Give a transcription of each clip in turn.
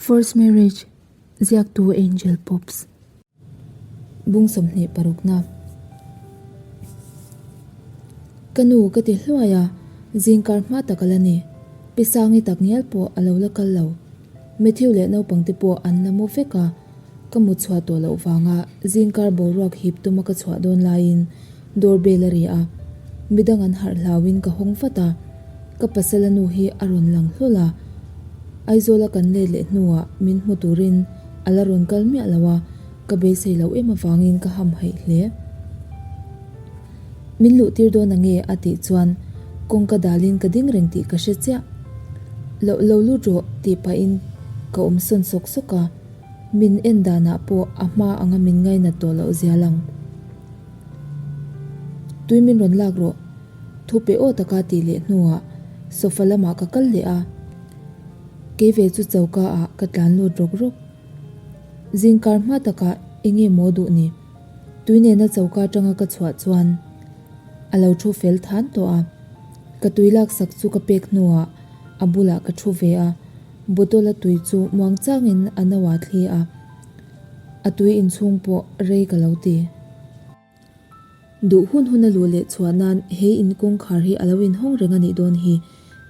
First Marriage, Ziaktu Angel Pops. Bung 26 na. Ka nu ka ti hluai a, zingkar hma tak a la ni. Pi Sangi tak ngial pawh a lo la kal lo. Matthew leh naupangte pawh an la mu vek a, ka mut chhuah tawh loh vanga zingkar boruak hip tuma ka chhuah dawn laiin door bell a ri a, midang an harh hlauin ka hawng vat a, ka pasala nu hi a rawn lang hlawl a, Aizawla kan let leh hnuah min hmu turin a la rawn kal miah lo a, ka beisei loh em avangin ka hamhaih hle. Min luh tir dawn ange a tih chuan kawngka dalin ka ding reng tih ka hre chiah. Loh lo lut rawh tih pahin ka awm sawn sawk sawk a, min en danah pawh a hma anga min ngainat tawh loh zia lang. Tui min rawn lak rawh thu pe aw taka tih leh hnuah sofa lamah ka kal leh a, kei ve chu choka ah ka tlan lut rawk rawk. Zingkar hma takah enge maw duh ni? Tui nena choka atanga ka chhuah chuan a lo thu fel than tawh a, ka tui laksak chu ka pek hnuah a bulah ka thu ve a, bottle a tui chu muang changin a no a thli a, a tui inchhung pawh rei ka lo ti. Duh hun hun a luh leh chhuah nan he in kawngkhar hi a lo inhawng reng a nih dawn hi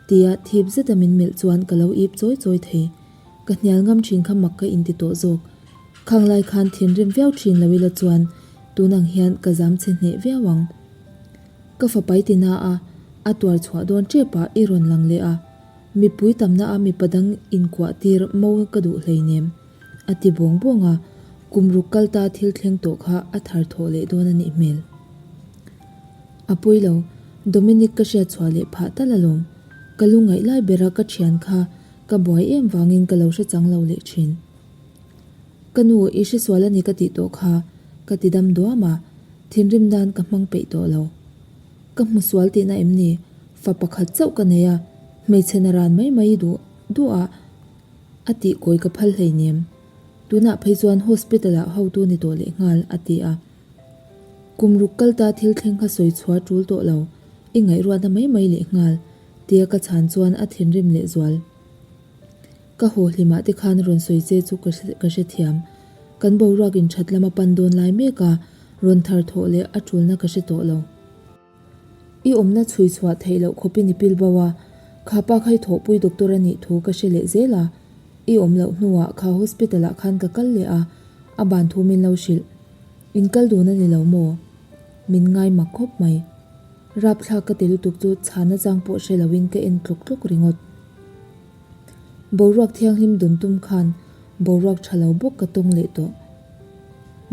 tia thip zeta min melh chuan ka lo ip chawi chawi thei. Ka hnial ngam thin kha mak ka inti tawh zawk. Khang lai khan thinrim viau thin lo ila chuan tun ang hian ka zam chhe hneh viau ang. Ka fapai ti na a, a tuar chhuah dawn tep ah i rawn lang leh a, mipui tamna a mipa dang inkuah tir mo ka duh hleinem a ti buang buang a, kum ruk kal ta thil thleng tawh kha a thar thawh leh dawn a nih hmel. A pawi lo, Dominic ka hriat chhuah leh phah tal alawm, ka lungaih lai bera ka thian kha ka buai em vangin ka lo hre chang lo leh thin. Ka nu, i hresual a ni ka tih tawh kha, ka ti dam duam a, thinrim nan ka hmang peih tawh lo. Ka hmu sual tihna em ni? Fa pakhat chauh ka nei a, hmeichhe na ran mai mai duh duh a, a tih kawi ka phal hleinem. Tunah phei chuan hospital ah hotu ni tawh leh nghal, a ti a. Kum ruk kal ta thil thleng kha sawi chhuah tul tawh lo, i ngaihruatna mai mai leh nghal, tia ka chhan chuan a thinrim leh zual. Ka haw hlimah te khan rawn sawi che chu ka hrethiam. Kan boruak in that lama pan dawn lai mek a, rawn thar thawh leh a tulna ka hre tawh lo. I awmna chhui chhuah theih loh khawpin i pil bo a, kha pa kha i thawhpui doctor a nih thu ka hre leh zel a. I awm loh hnuah kha hospital ah khan ka kal leh a, a ban thu min lo hrilh. In kal dun a ni lo maw? Min ngai mak khawp mai. Rapthlak ka ti lutuk chu chhana chang pawh hre loin ka en tluk tluk ringawt. Boruak thianghlim dun tum khan boruak tha lo bawk ka tawng leh tawh.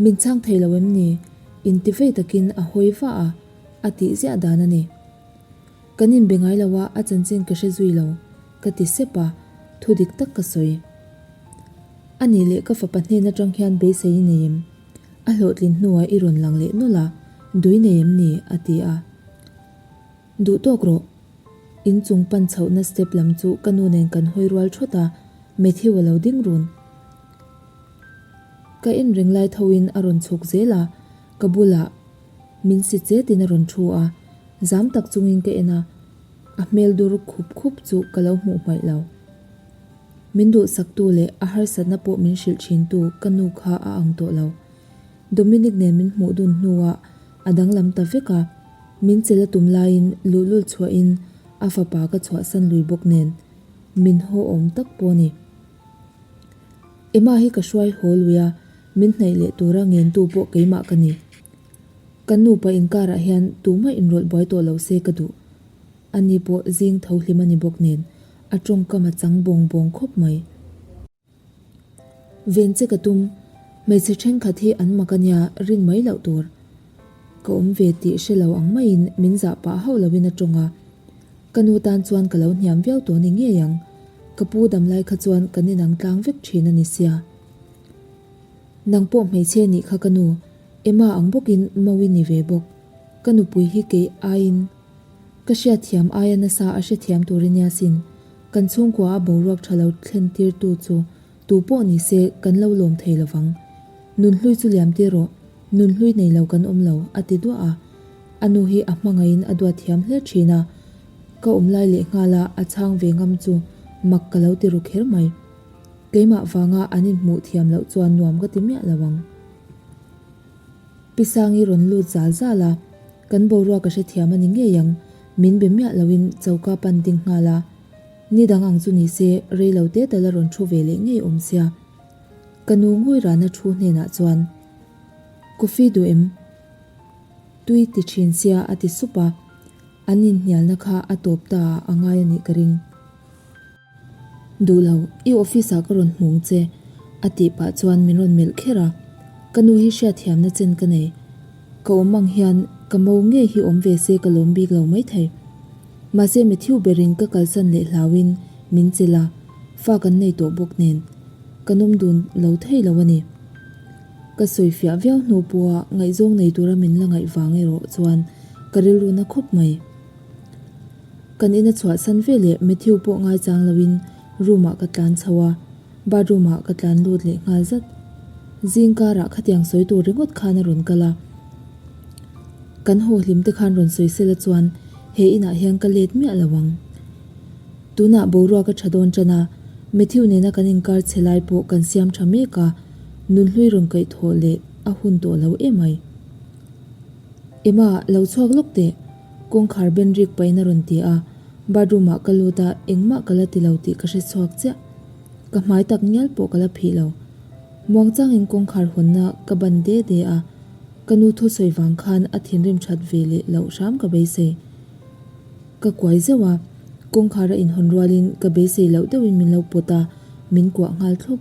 Min chhang thei lo em ni? Inti vei takin a hawi vah a, a tih ziah dan a ni. Kan inbe ngai lo a, a chanchin ka hre zui lo, ka ti sep a, thu dik tak ka sawi. A nih leh ka fapa hnen atang hian beisei i nei em? A hlawhtlin hnuah i rawn lang leh nawlh a, dui nei em ni? a ti a. Duh tawk rawh. In chung pan chhohna step lam chu ka nu nen kan hawi rual thawt a, Matthew a lo ding run. Ka en reng lai tho in a rawn chhuk zel a, ka bulah min si chet in a rawn thu a, zam tak chungin ka en a, a hmel dur khup khup chu ka lo hmuh hmaih lo. Min duhsaktu leh a harsatna pawh min hrilh thintu ka nu kha a ang tawh lo. Dominic nen min hmuh dun hnuah a danglam ta vek a, min chel a tum laiin luhlul chhuahin a fapa ka chhuahsan lui bawk nen min haw awm tak pawh a ni. Emma hi ka hruai haw lui a, min hnaih leh tura ngentu pawh keimah ka ni. Kan nupa inkarah hian tumah inrawlh buai tawh lo se ka duh. Ani pawh zing tho hlim a ni bawk nen a tawngkam a chang bawng bawng khawp mai. Ven che ka tum, hmeichhe thenkhat hi an mak a nia rin mai loh tur. Ka awm ve tih hre lo ang maiin min zah pah hauh loin a tawng a. Ka nu tan chuan ka lo hniam viau tawh ni ngei ang. Ka pu dam lai kha chuan kan inang tlang vek thin a ni sia. Nang pawh hmeichhe nih kha ka nu, Emma ang bawkin Mawi ni ve bawk. Ka nupui hi kei aiin ka hriatthiam aia nasa a hrethiam tur i nia sin. Kan chhungkua a boruak tha lo thlen tirtu chu tu pawh ni se kan lo lawm thei lo vang. Nunhlui chu liam tir rawh, nunhlui nei lo kan awm lo, a ti duah a. A nu hi a hmangaihin a duat thiam hle thin a, ka awm lai leh nghala a chhang ve ngam chu mak ka lo ti ru kher mai. Keimah vanga an inhmuh thiam loh chuan nuam ka ti miah lo ang. Pi Sangi rawn lut zal zal a, kan boruak a hrethiam a ni ngei ang, min be miah loin choka pan ding nghal a. Ni dang ang chu ni se, rei lo te tal a rawn thu ve leh ngei awm sia. Ka nu ngawi rana thu hnenah chuan, Coffee duh em? Tui ti thin sia a ti sup a, an inhnialna kha a tawp ta ah a ngai a nih ka ring. Duh lo, i office ah ka rawn hmung che a tih pah chuan min rawn melh kher a, ka nu hi hriatthiamna chen ka nei. Ka awm ang hian ka mo ngei hi awm ve se ka lawm bik lo maithei. Mahse Matthew berin ka kalsan leh hlauin min chelh a, fa kan nei tawh bawk nen ka nawm dun lo thei lo a ni. Ka sawi fiah viau hnu pawha ngaihzawng nei tura min la ngaih vang erawh chuan ka rilru na khawp mai. Kan ina chhuahsan ve leh Matthew pawh ngaichang loin room ah ka tlan chho a, bathroom ah ka tlan lut leh nghal zat. Zing karah khatiang sawi tur ringawt khan a rawn kal a. Kan haw hlim te khan rawn sawi sela chuan he inah hian ka let miah lo ang. Tunah boruak a tha dawn tan a, Matthew nena kan inkar chhe lai pawh kan siam tha mek a, nunhlui rawn kaih thawh leh a hun tawh lo emai. Emma, lo chhuak lawk teh. Kawngkhar ben rik pahin a rawn ti a, bathroom ah ka lut a, engmah ka la ti lo tih ka hre chhuak chiah. Ka hmai tak ngial pawh ka la phih lo. Muangchangin kawngkhar hawnna ka ban de de a, ka nu thusawi vang khan a thinrim that ve leh loh hram ka beisei. Ka kuai zeuh a, kawngkhar a inhawn rualin ka beisei loh deuhin min lo pawt a, min kuah nghal thlup.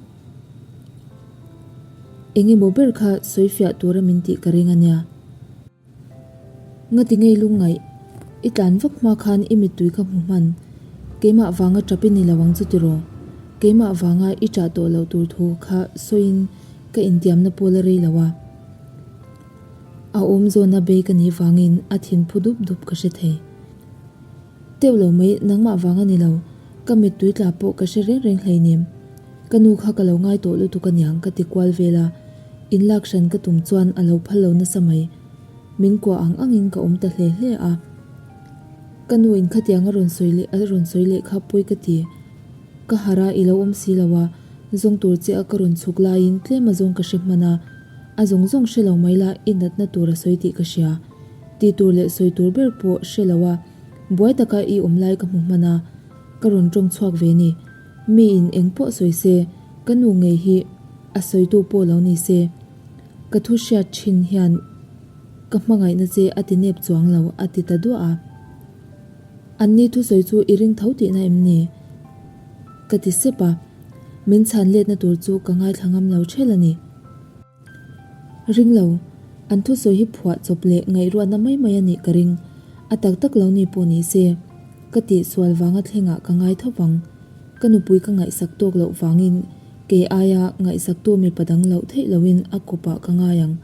Eng emaw ber kha sawi fiah tura min tih ka ring a nia. Ngati ngei lungngaih, i tlan vak hma khan i mittui kha hmu hman. Keimah vanga tap i ni lo ang chu tiraw? Keimah vanga i ṭah tawh loh tur thu kha sawiin ka intiamna pawl a rei lo a. A awm zawna bei ka nih vangin a thin phu dup dup ka hre thei. Teuh lo mai, nangmah vang a ni lo. Ka mittui tla pawh ka hre reng reng hleinem. Ka nu kha ka lo ngai tawh lutuk aniang ka ti kual vel a, in lak hran ka tum chuan a lo phal lo nasa mai. Min kuah ang angin ka awm ta hle hle a. Ka nu in khatiang a rawn sawi leh a rawn sawi leh kha pawi ka ti. Ka harh a, i lo awm si lo a, zawng tur che a ka rawn chhuk laiin tlem a zawng ka hre hman a, a zawng zawng hre lo mai la i natna tur a sawi tih ka hria. Tih tur leh sawi tur ber pawh hre lo a, buai taka i awm lai ka hmu hman a, ka rawn tawng chhuak ve ni. Mi in eng pawh sawi se, ka nu ngei hi a sawitu pawh lo ni se. Ka thu hriat thin hian ka hmangaihna che a ti nep chuang lo a ti ta duah a. Anni thusawi chu i ring tho tihna em ni? Ka ti sep a, min chhan letna tur chu ka ngaithla ngam lo ṭhel a ni. Ring lo, an thusawi hi phuah chawp leh ngaihruatna mai mai a nih ka ring. A tak tak lo ni pawh ni se, ka tihsual vanga thlengah ka ngai tho vang. Ka nupui ka ngaihsak tawk loh vangin kei aia ngaihsaktu mipa dang loh theih loin a kawpah ka ngai ang.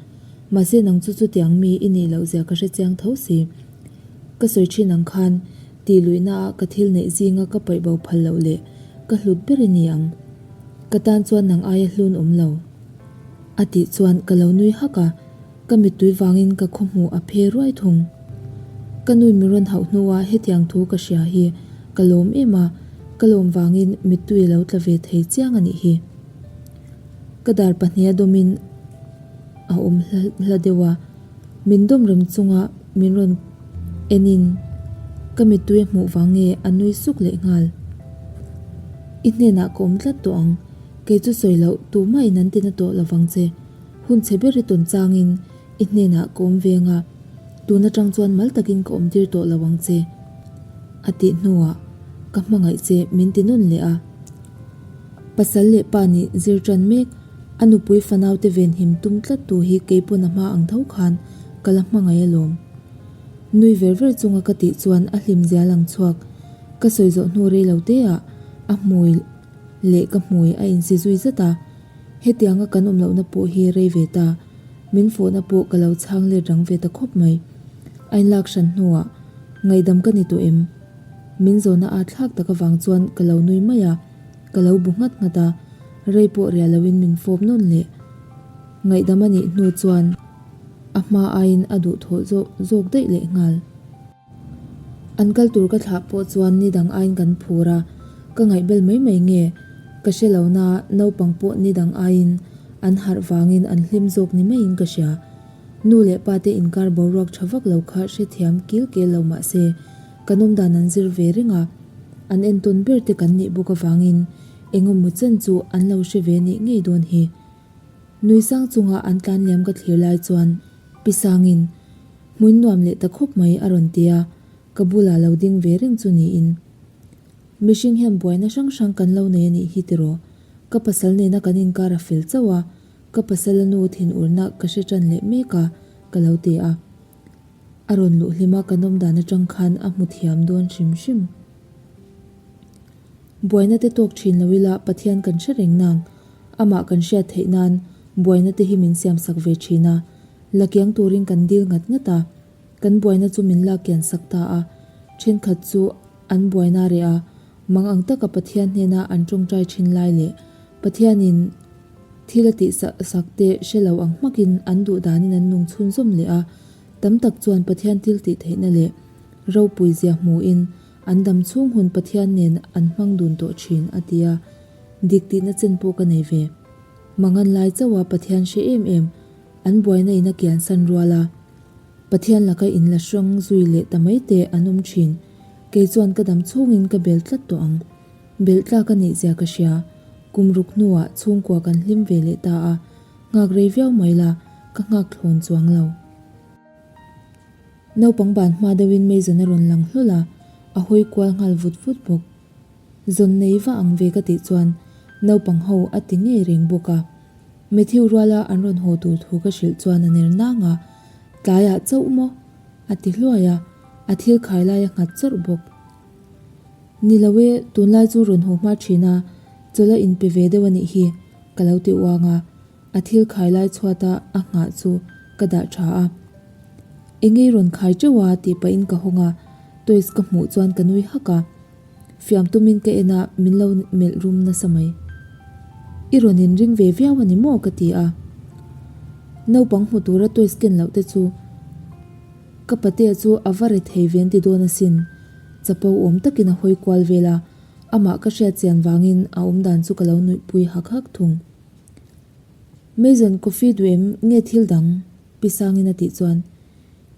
Mahse nang chu chutiang mi i nih loh zia ka hrechiang tho si. Ka sawi thin ang khan tih luihna ah ka thil neih zinga ka paih bo phal loh leh ka hlut ber i ni ang. Ka tan chuan nang aia hlun awm lo. A tih chuan ka lo nui hak a, ka mittui vangin ka khawhmuh a phe ruai thung. Ka nui mi rawn hauh hnua hetiang thu ka hria hi ka lawm em a, ka lawm vangin mittui a lo tla ve thei chiang a nih hi. Ka dar pahniha dawmin a awm hla hla deuh a, min dawm rem chunga min rawn enin ka mittui a hmuh vang nge a nui suk leh nghal. I hnenah ka awm tlat tawh ang. Kei chu sawi loh, tumah in an tina tawh lovang che. Hun chhe ber i tawn changin i hnenah ka awm veng a, tun atang chuan mal takin ka awm tir tawh lo ang che. A tih hnuah ka hmangaih che min ti nawn leh a. Pasal leh pa nih zir tan mek, a nupui fanaute venhim tum tlat tu hi kei pawn a hma ang tho khan ka la hmangaih alawm. Nui ver ver chunga ka tih chuan a hlim zia lang chhuak. Ka sawi zawh hnu rei lo te ah a hmui. Leh ka hmui a insi zui zat a, hetianga kan awm lohna pawh hi rei ve ta, min fawhna pawh ka lo chhang let rang ve ta khawp mai. A inlak hran hnuah ngaihdam ka ni tawh em? Min zawhna a thlak tak avang chuan ka lo nui mai a, ka lo bu nghat nghat a, rei pawh riah loin min fawp nawn leh. Ngaihdam a nih hnu chuan a hma aiin a duhthawh zawk zawk daih leh nghal. An kal tur ka thlah pawh chuan ni dang aiin kan phur a, ka ngaihbel mai mai nge? Ka hre lo naa naupang pawh ni dang aiin an harh vangin an hlim zawk ni maiin ka hria. Nu leh pa te inkar boruak tha vak lo kha hrethiam kil kel lo mah se kan awmdan an zir ve reng a, an entawn ber te kan nih bawk avangin engemaw chen chu an lo hre ve nih ngei dawn hi. Nui sang chunga an tlan liam ka thlir lai chuan Pi Sangin, Hmuin nuam leh ta khawp mai a rawn ti a, ka bulah lo ding ve reng chu niin. Mihring hian buaina hrang hrang kan lo nei a nih hi tiraw? Ka pasal nena kan inkar a fel chauh a, ka pasala nu thinurna ka hre tan leh mek a, ka lo ti a. A rawn luh hlim a kan awm dan atang khan a hmu thiam dawn hrim hrim. Buaina te tawk thin lo ila Pathian kan hre reng nang, amah kan hriat theih nan buaina te hi min siam sak ve thin a, la kiang turin kan dil ngat ngat a, kan buaina chu min lak kian sak ta a, thenkhat chu an buaina reh a, mang ang taka Pathian hnena an tawngtai thin lai leh Pathianin thil a tih sak te hre lo ang hmakin an duh danin an nung chhunzawm leh a, tam tak chuan Pathian thil tih theihna leh ropui zia hmuhin an dam chhung hun Pathian nen an hmang dun tawh thin a ti a, dik tihna chen pawh ka nei ve. Mangan lai chauha Pathian hre em em an buaina in a kiansan rual a. Pathian laka in la hrang zui leh ta mai te an awm thin. Kei chuan ka dam chhungin ka bel tlat tawh ang. Belh tlak a nih zia ka hria. Kum ruk hnuah chhungkua kan hlim ve leh ta a, nghak rei viau mai la, ka nghak thlawn chuang lo. Naupang ban hma deuhin Mason a rawn lang hlawl a, a hawi kual nghal vut vut bawk. Zawn nei va ang ve ka tih chuan naupang ho a ti ngei reng bawk a. Matthew ruala an rawn haw tur thu ka hrilh chuan a ner nang a, Tlaiah chauh maw? a ti hluai a, a thil khai lai a nghat chawrh bawk. Ni lo e, tunlai chu rawn haw hma thin a, chawlh a inpe ve deuh a nih hi, ka lo ti uang a, a thil khai lai chhuata a nghah chu ka dah tha a. Engei rawn khai teuh a tih pahin ka hawng a, toys ka hmuh chuan ka nui hak a. Fiam tumin ka en a, min lo melh rum nasa mai. I rawn inring ve viau a ni maw ka ti a. Naupang hmu tura toys ken loh te chu ka patea chu a va re thei ve an ti dawn asin. Chapo awm takin a hawi kual vel a, amah ka hriat chian vangin a awmdan chu ka lo nuihpui hak hak thung. Mason coffee duh em nge thil dang? Pi Sangin a tih chuan,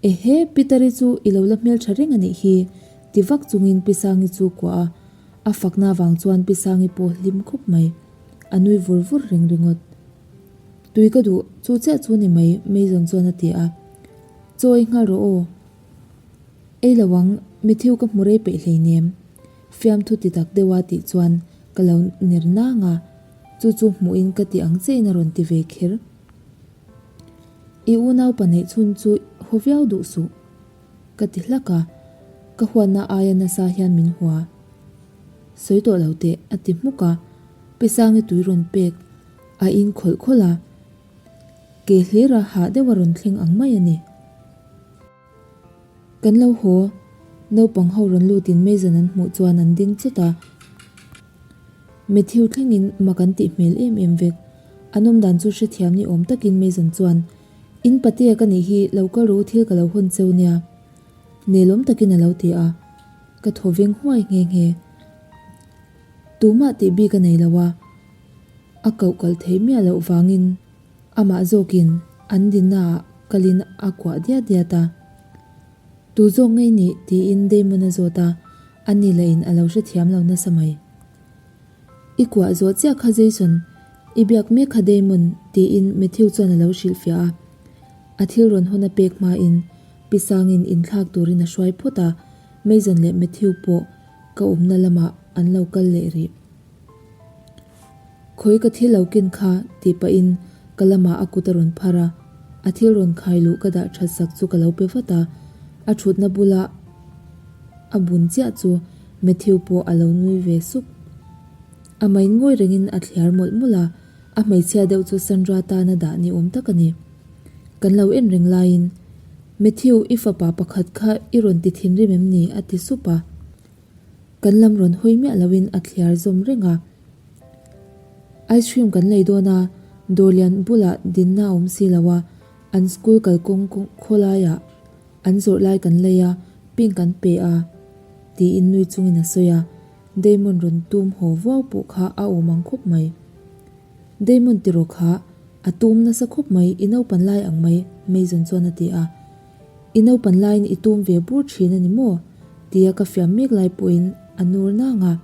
Ehe, Peter-i chu i lo la hmeltha reng a nih hi, ti vak chungin Pi Sangi chu kuah a, a fakna avang chuan Pi Sangi pawh hlim khawp mai. A nui vur vur reng ringawt. Tui ka duh, chu chiah chu ni mai, Mason chuan a ti a. Chaw ei nghal rawh aw. Ei lo ang, Matthew ka hmu rei peih hleinem. Fiamthu ti tak deuha tih chuan ka lo ner nang a, chu chu hmuhin ka ti ang chiahin a rawn ti ve kher. I unaupa neih chhun chu haw viau duh suh, ka ti hlak a, ka huatna aia nasa hian min hua. Sawi tawh lo teh, a ti hmuk a, Pi Sangi tui rawn pek a in khawlh khawlh a, ke hlira hah deuh a rawn thleng ang mai a ni. Kan lo haw, naupang ho rawn lutin Mason an hmuh chuan an ding chawt a. Matthew thlengin mak an tih hmel em em vek. An awm dan chu hrethiam ni awm takin Mason chuan, In patea ka nih hi, lo kal rawh u thil ka lo hawn cheu nia. Nelawm takin a lo ti a. Ka thaw veng huai nghe nghe. Tumah tih bik a nei lo a, a koh kal theih miah loh vangin Amah zawkin an dinnaah kalin a kuah diat diat a. Tu zawk ngei nih? tiin Damon a zawt a, ani lahin a lo hrethiam lo nasa mai. I kuah zawh chiah kha Jason, i biak mek kha Damon, tiin Matthew chuan a lo hrilhfiah a. A thil rawn hawn a pek hmain Pi Sangin inthlak turin a hruai phawt a, Mason leh Matthew pawh ka awmna lamah an lo kal leh rih. Khawi ka thil lo ken kha tih pahin ka lamah a kut a rawn phar a, a thil rawn khai luh ka dah that sak chu ka lo pe vat a, a thutna bula a bun chiah chu Matthew pawh a lo nui ve suk. A main ngawi rengin a thliar mawlh mawlh a, a hmeichhia deuh chu Sandra tana dah ni awm tak a ni. Kan lo en reng laiin, Matthew i fapa pakhat kha i rawn ti thinrim em ni? a ti sup a. Kan lam rawn hawi miah loin a thliar zawm reng a. Ice cream kan lei dawn a, dawr lian bulah dinna a awm si lo a, an school kalkawng khawlaiah an zawrh lai kan lei a, pink an pe a, tiin nui chungin a sawi a. Damon rawn tum haw vuau pawh kha a awm ang khawp mai. Damon tiraw kha a tum nasa khawp mai i naupan lai ang mai Mason chuan a ti a. I naupan laiin i tum ve bur thin a ni maw? tia ka fiam mek lai pawhin a nur nang a.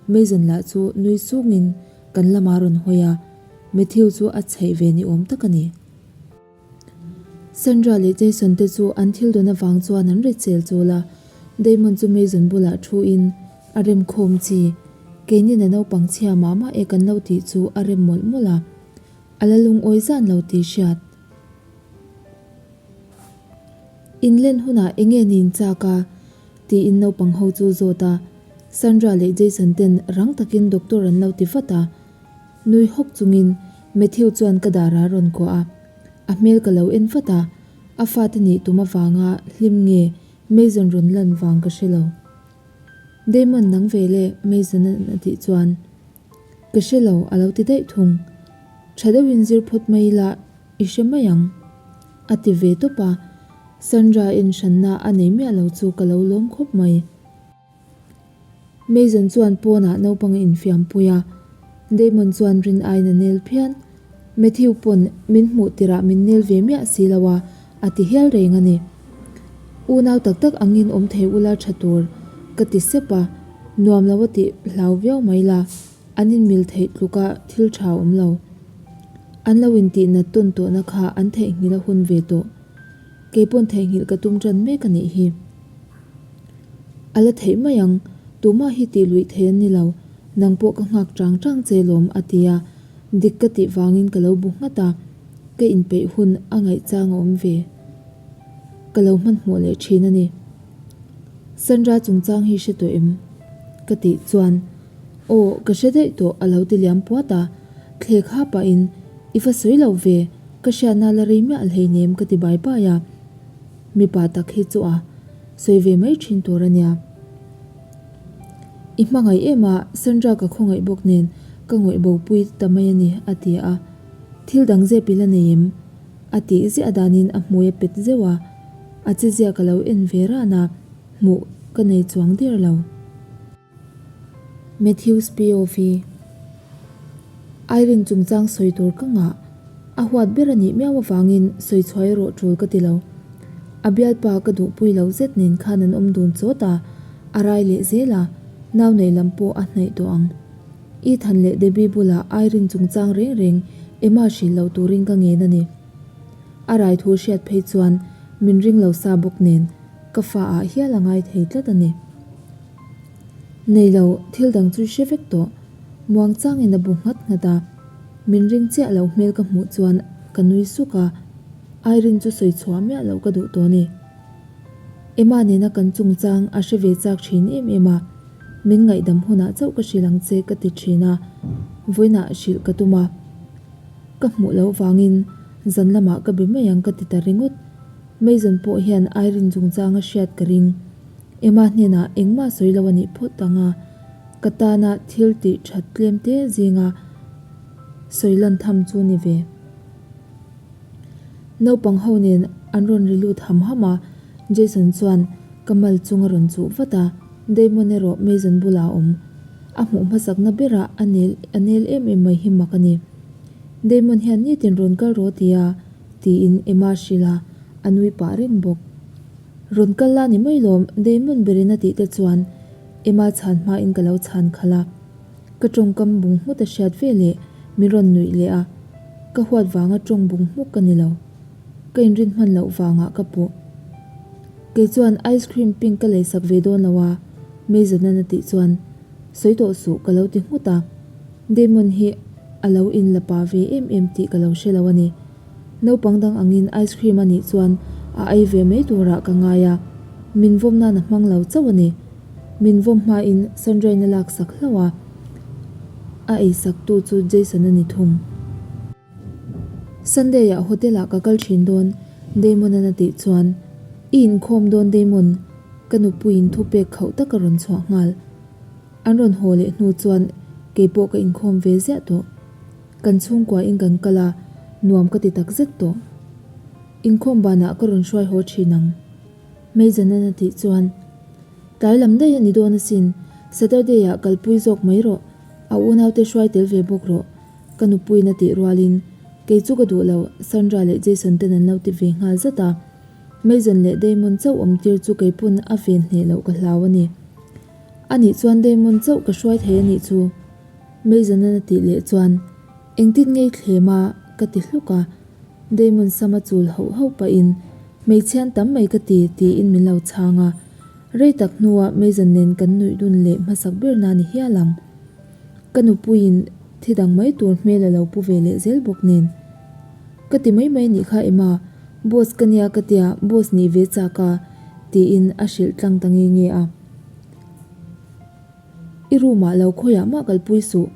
Mason lah chu nui sungin kan lamah a rawn hawi a, Matthew chu a chheih ve ni awm tak a ni. Sandra leh Jason te chu an thil dawn avang chuan an ri chel chul a, Damon chu Mason bulah thu in a rem khawm chi, keinin a naupang chhia mah mah e kan lo tih chu a rem mawlh mawlh a, a la lungawi zan lo tih hriat. Inlen hunah enge nin chak a? tiin naupang ho chu zawt a, Sandra leh Jason ten rang takin doctor an lo ti vat a. Nui hawk chungin Matthew chuan ka darah a rawn kuah a, a hmel ka lo en vat a, a fate nih tum avanga hlim nge Mason rawn lan vang ka hre lo. Damon nang ve le Mason an a tih chuan ka hre lo a lo ti daih thung. Tha deuhin zir phawt mai ila i hre mai ang a ti ve tawp a, Sandra en hranna a nei miah lo chu ka lo lawm khawp mai. Mason chuan pawnah naupang a infiam pui a, Damon chuan rin aiin a nel phian. Matthew pawn min hmuh tirah min nel ve miah si lo a, a ti hial reng a ni. Unau tak tak angin awm thei ula tha tur ka ti sep a, nuam lo a tih hlau viau mai la, an inmil theih tluka thil tha awm lo. An lo intih nat tawn tawhna kha an theihnghilh a hun ve tawh. Kei pawn theihnghilh ka tum tan mek a nih hi. A la theih mai ang, tumah hi tih luih thei an ni lo, nang pawh ka nghak chang chang che lawm a ti a, dik ka tih vangin ka lo bu nghat a, ka inpeih hun a ngaihchang a awm ve. Ka lo hmanhmawh leh thin a ni. Sandra chungchang hi hre tawh em? Ka tih chuan, Aw, ka hre daih tawh a lo ti liam puat a, thlek ha pahin, I va sawi lo ve, ka hriatna la rei miah hleinem ka ti bai bai a. Mipa tak hi chu a sawi ve mai thin tur a nia. I hmangaih em a, Sandra ka khawngaih bawk nen ka ngawih bo pui ta mai a ni, a ti a. Thil dang zep i la nei em? A tih ziah danin a hmui a pet zeuh a, a che zia ka lo en ve ran a, hmuh ka nei chuang der lo. Matthews POV. Irene chungchang sawi tur ka ngah. A huat ber a nih miau avangin sawi chhuah erawh tul ka ti lo. A bialpa ka duhpui lo zet nen khan an awm dun chawt a, a rai leh zel a, nau neih lam pawh a hnaih tawh ang. Ethan leh Debbie bulah Irene chungchang reng reng Emma hrilh lo turin ka ngen a ni. A rai thu hriat phei chuan min ring lo sa bawk nen ka fa ah hial a ngai thei tlat a ni. Nei lo, thil dang chu hre vek tawh. Muang changin a bu nghat nghat a. Min ring chiah loh hmel ka hmuh chuan ka nui suk a. Irene chu sawi chhuah miah loh ka duh tawh a ni. Emma nena kan chungchang a hre ve chak thin em em a. Min ngaihdam hunah chauh ka hrilh ang che ka ti thin a. Vawiinah hrilh ka tum a. Ka hmuh loh vangin zan lamah ka be mai ang ka ti ta ringawt. Mason pawh hian Irene chungchang a hriat ka ring. Emma hnenah engmah sawi lo a nih phawt ang a, ka tana thil tih that tlem te zinga sawi lan tham chu ni ve. Naupang ho nen an rawn ri lut ham ham a, Jason chuan ka mal chung a rawn chuh vat a, Damon erawh Mason bulah a awm. A hmuh hmasakna berah a nel a nel em em mai hi mak a ni. Damon hian nitin rawn kal rawh ti a, tiin Emma hrilh a, a nui pah reng bawk. Rawn kal la ni mai lawm, Damon berin a tih te chuan Emma chhan hmain ka lo chhan khalh a. Ka tawngkam bung hmut a hriat ve leh min rawn nuih leh a, ka huat vanga tawng bung hmuk ka ni lo. Ka inrin hman loh vangah ka puh. Kei chuan ice cream pink ka leisak ve dawn lo a, Mason-an a tih chuan sawi tawh suh ka lo ti nghut a. Damon hi a lo inla pa ve em em tih ka lo hre lo a ni. Naupang dang angin ice cream a nih chuan a ei ve mai turah ka ngai a, min vawm nan a hmang lo chauh a ni. Min vawm hmain Sandrain a laksak hlauh a, a eisak tu chu Jason a ni thung. Sunday ah hotel ah ka kal thin dawn Damon-an a tih chuan, I inkhawm dawn Damon, ka nupuiin thupek khauh tak a rawn chhuah nghal. An rawn haw leh hnu chuan keipawh ka inkhawm ve ziah tawh. Kan chhungkua in kan kal a, nuam ka ti tak zet tawh. Inkhawm banah ka rawn hruai haw thin ang. Meizanan a tih chuan, Tlai lam daih a ni dawn asin, Saturday ah kalpui zawk mai rawh, a unaute hruai tel ve bawk rawh, ka nupuiin a tih rualin kei chu ka duh lo, Sandra leh Jason ten an lo ti ve nghal zat a. Mason leh Damon chauh awm tir chu kei pawn a ven hneh loh ka hlau a ni. Anih chuan Damon chauh ka hruai thei anih chu. Mason-an a tih leh chuan engtin ngei thlem a ka ti hluk a. Damon sama chul hauh hauh pahin hmeichhian tam mai ka ti tiin min lo chhang a. Rei tak hnuah Mason nen kan nuih dun leh hmasak ber na ni hial ang. Ka nupuiin thi dang mai tur hmel a lo pu ve leh zel bawk nen. Ka ti mai mai nih kha Emma, boss ka nia ka tia boss nih ve chak a tiin a hrilh tlang ta nge nge a. I room ah lo khawiah mah kalpui suh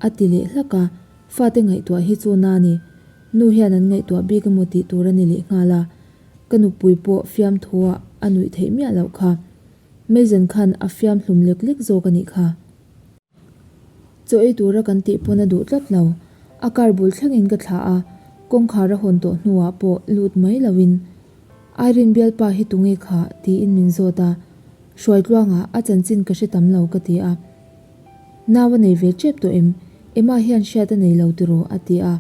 a ti leh hlak a, fate ngaihtuah hi chu na ni. Nu hian an ngaihtuah bik emaw tih tur a ni leh nghal a, ka nupui pawh fiamthuah a nuih theih miah loh kha. Mason khan a fiam hlum lek lek zawk a nih kha. Chaw ei tura kan tih pawn a duh tlat lo. A car bul thlengin ka thlah a, kawngkhar a hawn tawh hnuah pawh lut mai loin Irene bialpa hi tunge kha? tiin min zawt a, Hruaitluangah a chanchin ka hre tam lo ka ti a. Nau a nei ve tep tawh em? Emma hian hriat a nei lo tiraw? a ti a.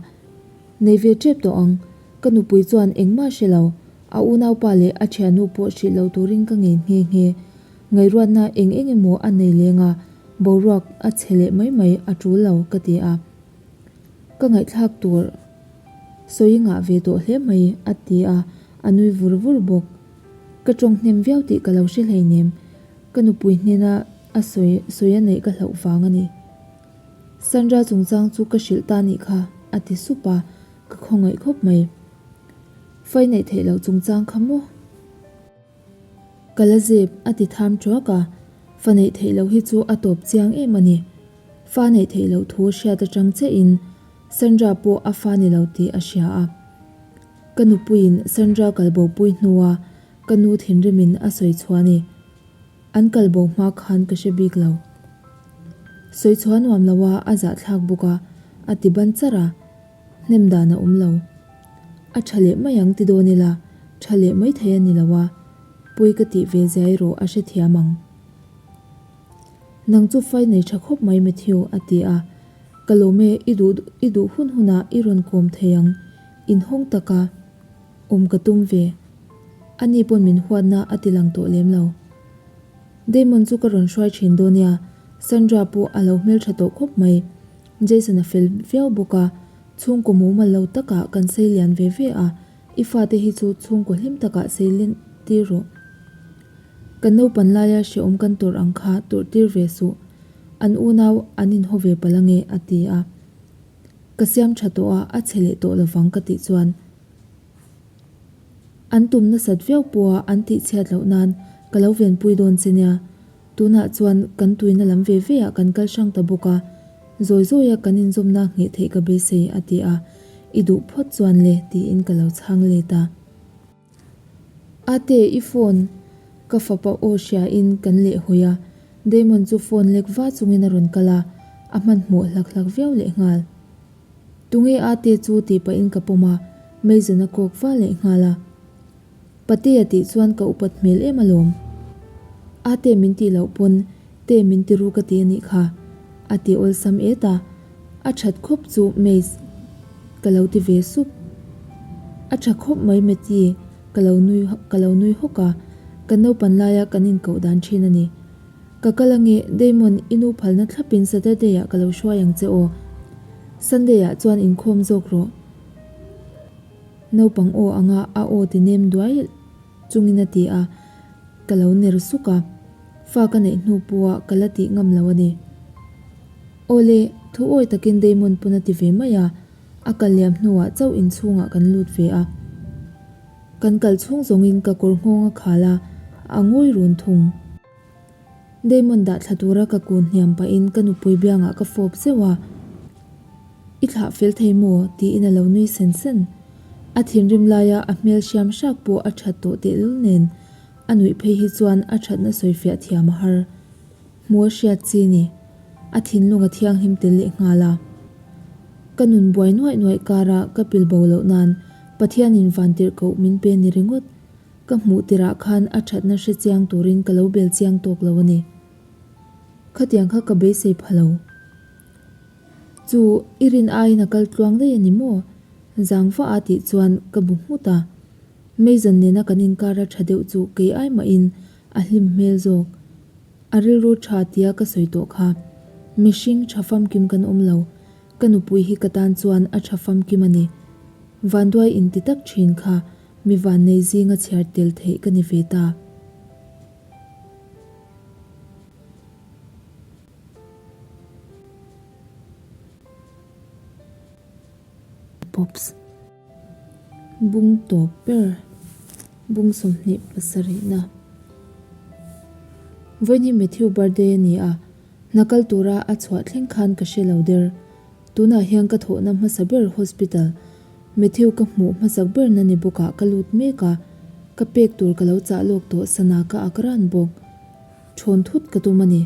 Nei ve tep tawh ang. Ka nupui chuan engmah hre lo. A unaupa leh a thiannu pawh hrilh lo turin ka ngen nghe nghe. Ngaihruatna eng eng emaw a nei leng a, boruak a chhe leh mai mai a tul lo ka ti a. Ka ngaihthlak tur sawi ngah ve tawh hle mai a ti a, a nui vur vur bawk. Ka tawng hnem viau tih ka lo hre hleinem, ka nupui hnena a sawi sawi a neih ka hlauh vang a ni. Sandra chungchang chu ka hrilh ta nih kha a ti sup a, ka khawngaih khawp mai. Fai neih theih loh chungchang kha maw? Ka la zep a ti tham thuak a, fa neih theih loh hi chu a tawp chiang em a ni. Fa neih theih loh thu hriat atang chiahin Sandra pawh a fa ni lo tih a hria a. Ka nupuiin Sandra kalbopui hnua ka nu thinrimin a sawi chhuah a ni. An kalbo hma khan ka hre bik lo. Sawi chhuah nuam lo a, a zahthlak bawk a, a ti ban charh a. Hnem dan a awm lo. A tha leh mai ang ti dawn ila, tha leh mai thei a ni lo a, pawi ka tih ve zia erawh a hrethiam ang. Nang chu fai nei tha khawp mai Matthew a ti a, ka lawm e, i duh i duh hun hunah i rawn kawm thei ang, inhawng taka awm ka tum ve. Ani pawn min huatna a ti lang tawh lem lo. Damon chu ka rawn hruai thin dawn nia, Sandra pawh a lo hmeltha tawh khawp mai. Jason a fel viau bawk a, chhungkaw mumal lo takah kan sei lian ve ve a, i fate hi chu chhungkaw hlim takah sei len tir rawh. Kan naupan laia hrehawm kan tawrh ang kha tawrh tir ve suh, an unau an inhaw ve palh ange a ti a. Ka siam tha tawh a, a chhe leh tawh lovang ka tih chuan an tum nasat viau pawha an tih chhiat loh nan ka lo venpui dawn che nia. Tunah chuan kan tuina lam ve ve ah kan kal hrang ta bawk a, zawi zawia kan inzawmna ngheh theih ka beisei a ti a, i duh phawt chuan le tiin ka lo chhang let a. Ate, i phone ka fapa aw hria in kan leh hawi a, Damon chu phone lek va chungin a rawn kal a, a hmanhmawh hlak hlak viau lehnghal. Tunge Ate chu tih pahin ka pawm a, Mason a kawk va lehnghal a. Patea tih chuan ka upat hmel em alawm. A te min tih loh pawn te min ti ru ka ti anih kha, a ti awlsam et a. A that khawp chu Mace ka lo ti ve sup. A tha khawp mai Matty ka lo nui ka lo nui hawk a, kan naupan laia kan inkoh dan thin a ni. Ka kal ange Damon i nu phalna thlapin Saturday ah ka lo hruai ang che aw. Sunday ah chuan inkhawm zawk rawh. Naupang aw anga a aw ti nem duai chungin a ti a, ka lo ner suk a, fa ka neih hnu pawha ka la tih ngam lo a ni. Awle, thu awi takin Damon pawn a ti ve mai a, a kal liam hnuah chauh inchhungah kan lut ve a. Kan kal chhung zawngin ka kawr nghawng a khal a, a ngawi run thung. Damon dah thla tura ka kun hniam pahin ka nupui biangah ka fawp zeuh a, I thlah fel thei maw? tiin a lo nui sen sen. A thinrim laia a hmel hriam hrak pawh a that tawh tehlul nen a nuih phei hi chuan a thatna sawifiah thiam a har. Hmu a hriat chi ni. A thinlung a thianghlim tel leh nghal a. Ka nun buai nuaih nuaih kara ka pil bo loh nan Pathianin vantirhkoh min pe ni ringawt. Ka hmuh tirah khan a thatna hre chiang turin ka lo bel chiang tawk lo a ni. Khatiang kha ka beisei pha lo. Chu i rin aiin a kal tluang daih a ni maw? Zang vah a tih chuan ka bu nghut a. Mason nena kan inkar a tha deuh chu kei ai mahin a hlim hmel zawk. A rilru tha tia ka sawi tawh kha. Mihring tha famkim kan awm lo. Ka nupui hi ka tan chuan a tha famkim a ni. Vanduai inti tak thin kha mi vannei zinga chhiar tel theih ka ni ve ta. Pops. Bung tawp ber bung 27 na. Vawiin hi Matthew birthday a ni a, hna kal tura a chhuah thleng khan ka hre lo der. Tunah hian ka thawhna hmasa ber hospital, Matthew ka hmuh hmasak ber na ni bawkah ka lut mek a, ka pek tur ka lo chah lawk tawh sana ka ak ran bawk. Thawn thut ka tum a ni.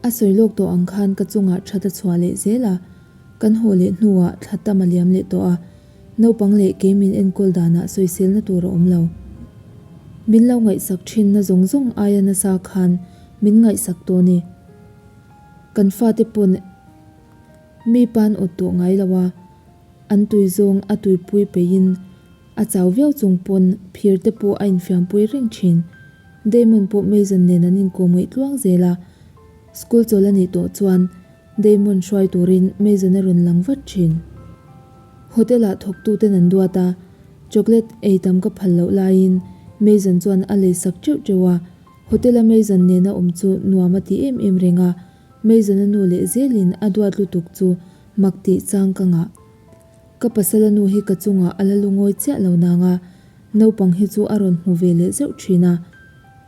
A sawi lawk tawh ang khan ka chungah that a chhuah leh zel a, kan haw leh hnuah thla tam a liam leh tawh a, naupang leh kei min enkawl danah sawiselna tur a awm lo. Min lo ngaihsak thinna zawng zawng aia nasa khan min ngaihsak tawh ni. Kan fate pawn mi pan awt tawh ngai lo a, an tui zawng a tuipui peihin a chau viau chung pawn phir te pawh a infiampui reng thin. Damon pawh Mason nen an inkawm ngaih tluang zel a, school chawl a nih tawh chuan Damon hruai turin Mason a rawn lang vat thin. Hotel ah thawktuten an duat a, chocolate ei tam ka phal loh laiin Mason chuan a lei sak teuh teuh a, Hotel a Mason nena awm chu nuam a ti em em reng a, Mason a nu leh zelin a duat lutuk chu mak tih chang ka ngah. Ka pasal a nu hi ka chungah a la lungawi chiah lo nang a, naupang hi chu a rawn hmu ve leh zeuh thin a.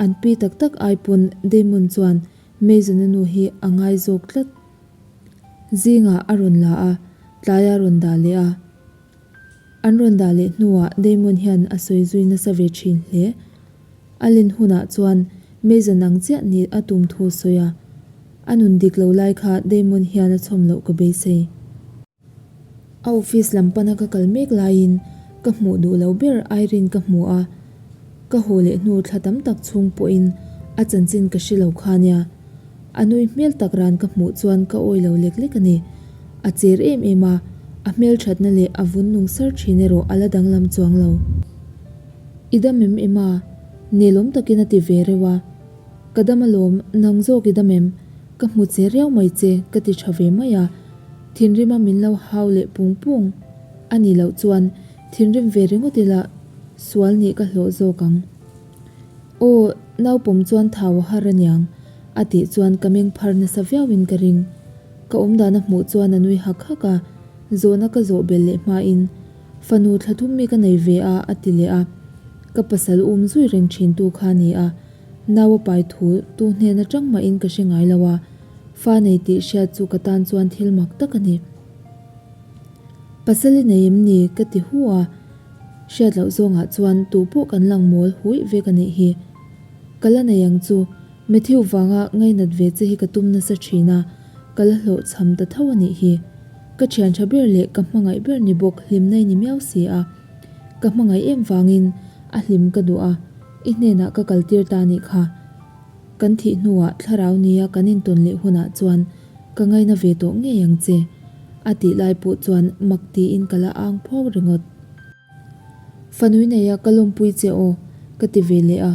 An pi tak tak ai pawn Damon chuan Mason a nu hi a ngai zawk tlat. Zingah a rawn la a, tlaiah a rawn dah leh a. An rawn dah leh hnuah Damon hian a sawi zui nasa ve thin hle. A len hunah chuan Mason ang chiah ni a tum thu a sawi a, a nun dik lo lai kha Damon hian a chhawm loh ka beisei. A office lam pana ka kal mek laiin ka hmuh duh lo ber Irene ka hmu a, ka haw leh hnu thla tam tak chhung pawhin a chanchin ka hre lo kha nia. A nui hmel tak ran ka hmuh chuan ka awi lo lek lek a ni. A cher em em a, a hmelthatna leh a vun nung sar thin erawh a la danglam chuang lo. I dam em em a? Nelawm takin a ti ve reuh a. Ka dam alawm, nang zawk i dam em? Ka hmu che riau mai che, ka ti tha ve mai a. Thinrima min lo hau leh pung pung a nih loh chuan thinrim ve ringawt ila sual nih ka hlawh zawk ang. Aw, naupawm chuan thau a har aniang, a tih chuan ka meng phar nasa viauin ka ring. Ka awmdan a hmuh chuan a nui hak hak a, zawhna ka zawh belh leh hmain, Fanu thla thum mi ka nei ve a, a ti leh a. Ka pasal um zui reng thintu kha a ni a, nau a pai thu tu hnen atang mahin ka hre ngai lo a, fa nei tih hriat chu ka tan chuan thil mak tak a ni. Pasal i nei em ni? ka ti hu a, hriat loh zawngah chuan tu pawh kan lang mawl huih vek a nih hi. Ka la nei ang chu, Matthew vanga ngainat ve che hi ka tum nasa thin a, ka la hlawhchham ta tho a nih hi. Ka thian tha ber leh ka hmangaih ber ni bawk hlimna i ni miau si a. Ka hmangaih em vangin a hlim ka duh a, i hnenah ka kaltir ta nih kha. Kan thih hnuah thlarau nia kan intawn leh hunah chuan ka ngaina ve tawh ngei ang che, a tih lai pawh chuan mak tiin ka la ang phawk ringawt. Fanui neia ka lawmpui che aw, ka ti ve leh a,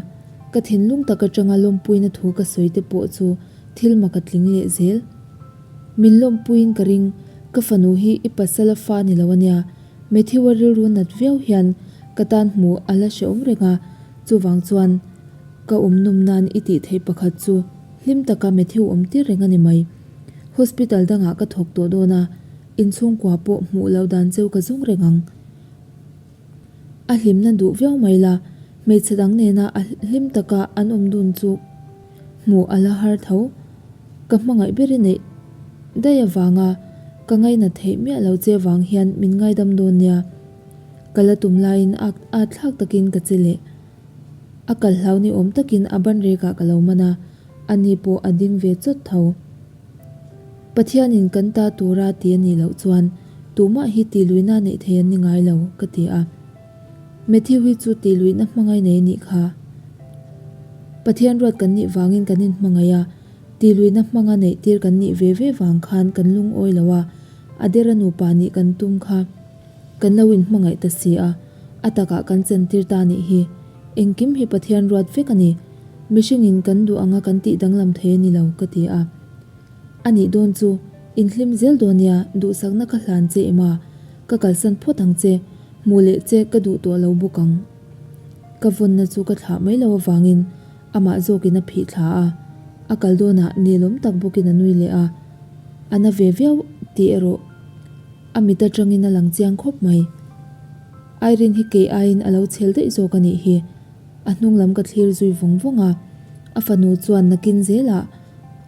ka thinlung tak atanga lawmpuina thu ka sawi te pawh chu thil mak a tling leh zel. Min lawmpuiin ka ring, ka fanu hi i pasal a fa ni lo ania, Matthew-a rilru nat viau hian ka tan hmuh a la hrehawm reng a, chuvang chuan ka awm nawm nan i tih theih pakhat chu hlim taka Matthew awm tir reng a ni mai. Hospital dangah ka thawk tawh dawn a, inchhungkua pawh hmuh loh dan cheu ka zawng reng ang. A hlimna duh viau mai la, hmeichhe dang nena a hlim taka an awm dun chu hmuh a la har tho. Ka hmangaih ber i neih daih avanga ka ngainat theih miah lo che vang hian min ngaidam dawn nia. Ka la tum laiin a at thlak takin ka che leh. A kal hlau ni awm takin a ban rekah ka lo man a, ani pawh a ding ve chawt tho. Pathianin kan ta tura ti a nih loh chuan tumah hi tihluihna neih thei an ni ngai lo, ka ti a. Matthew hi chu tihluihna hmangaih nei a nih kha. Pathian ruat kan nih vangin kan inhmangaih a. Tihluihna hmanga neih tir kan nih ve ve vang khan kan lungawi lo a, a dera nupa nih kan tum kha kan lo inhmangaih ta si a, a takah kan chantir ta nih hi. Engkim hi Pathian ruat vek a ni. Mihringin kan duh anga kan tih danglam thei a ni lo, ka ti a. A nih dawn chu, inhlim zel dawn nia, duhsakna ka hlan che em a, ka kalsan phawt ang che, hmuh leh che ka duh tawh lo bawk ang. Ka vawnna chu ka thlah mai lo avangin amah zawkin a phih thla a, a kal dawnah nelawm tak bawkin a nui leh a, a na ve viau tih erawh a mit atangin a lang chiang khawp mai. Irene hi kei aiin a lo chhel daih zawk a nih hi, a hnung lam ka thlir zui vawng vawng a, a fanu chuan nakin zelah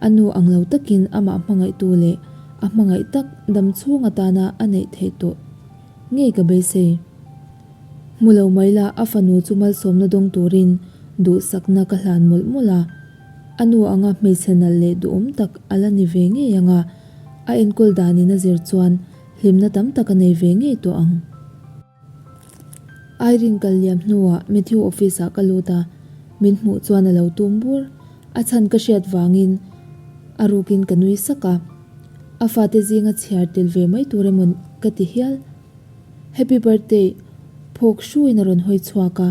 a nu ang lo takin amah hmangaihtu leh a hmangaih tak dam chhung atana a neih theih tawh ngei ka beisei. Hmu lo mai la, a fanu chu malsawmna dawng turin duhsakna ka hlan mawlh mawlh a. A nu anga hmeichhe nalh leh duhawm tak a la ni ve ngei ang a, a enkawl danin a zir chuan hlimna tam tak a nei ve ngei tawh ang. Irene kal liam hnuah Matthew office ah ka lut a, min hmuh chuan a lo tum bur. A chhan ka hriat vangin a rukin ka nui sak a, a fate zinga chhiar tel ve mai tur emaw ka ti hial. Happy birthday! Phawk hruin a rawn hawi chhuak a,